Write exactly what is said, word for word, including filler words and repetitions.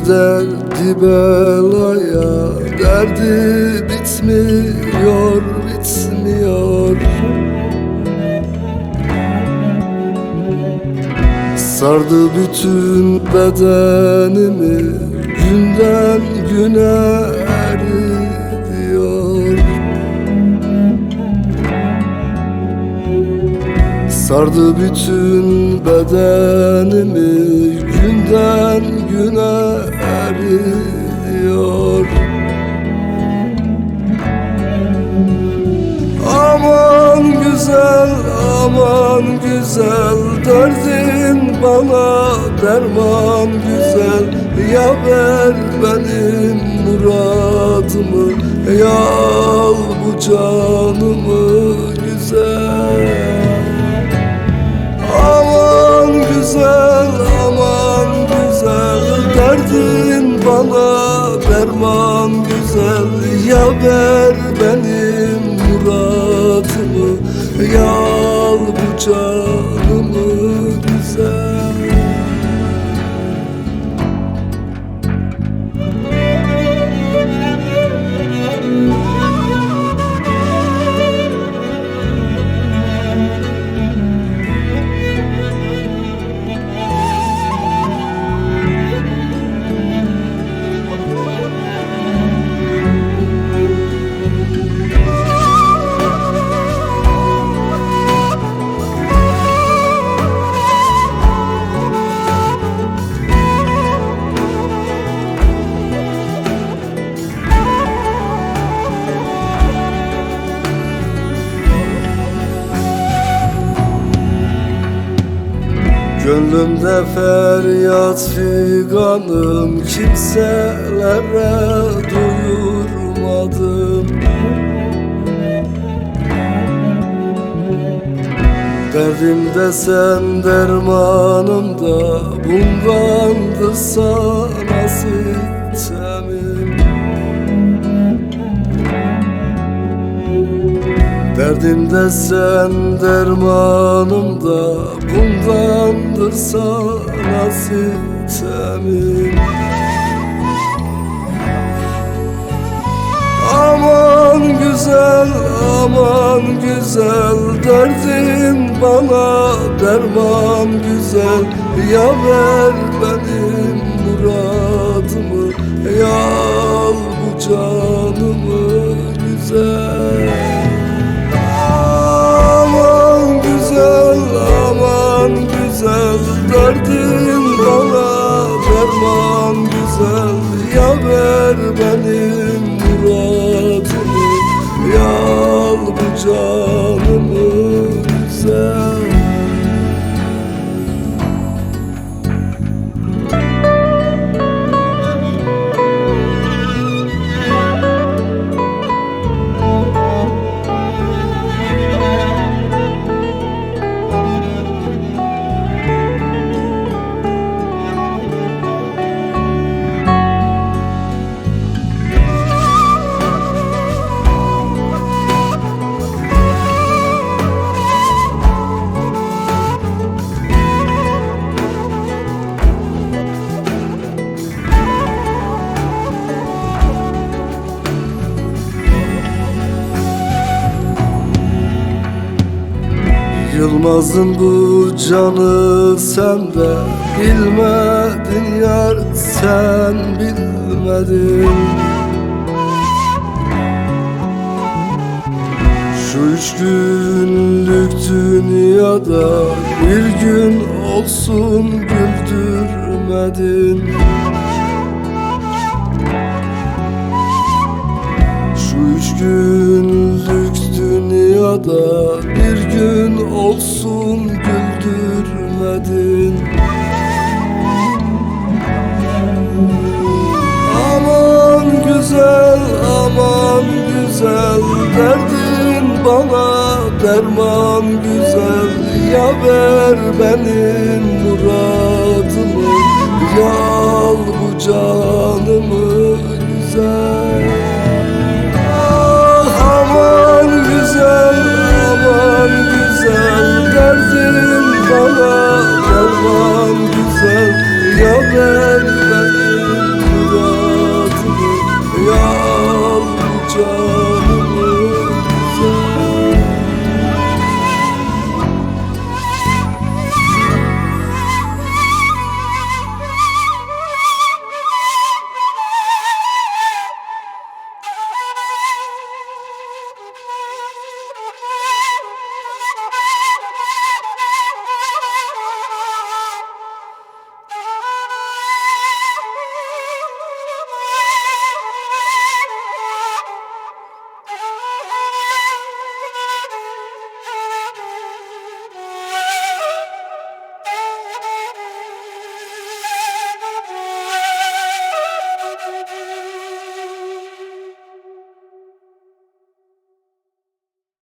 Derdi belaya, derdi bitmiyor, bitmiyor. Sardı bütün bedenimi, günden güne eriyor. Sardı bütün bedenimi, günden güne eriyor. Aman güzel, aman güzel, derdin bana derman güzel. Ya ver benim muradımı, ya al bu canımı güzel. Aman güzel, aman güzel, derdin bana derman güzel. Ya ver benim muradımı, ya al bu canımı güzel. Gönlümde feryat figanım, kimselere duyurmadım. Derdimde sen, dermanım da, bundandır sana sitemim. Derdimde sen, dermanım da, bundandır sana sitemim. Aman güzel, aman güzel, derdin bana derman güzel. Ya ver benim muradımı, ya al bu canımı güzel. Aman güzel, aman güzel, derdin bana derman güzel. Ya ver benim muradımı, ya al bu canımı güzel. Yılmaz'ın bu canı sende, bilmedin yar sen bilmedin. Şu üç günlük dünyada bir gün olsun güldürmedin. Şu üç günlük dünyada bir gün olsun güldürmedin. Aman güzel, aman güzel, derdin bana derman güzel. Ya ver benim muradımı, ya al bu canımı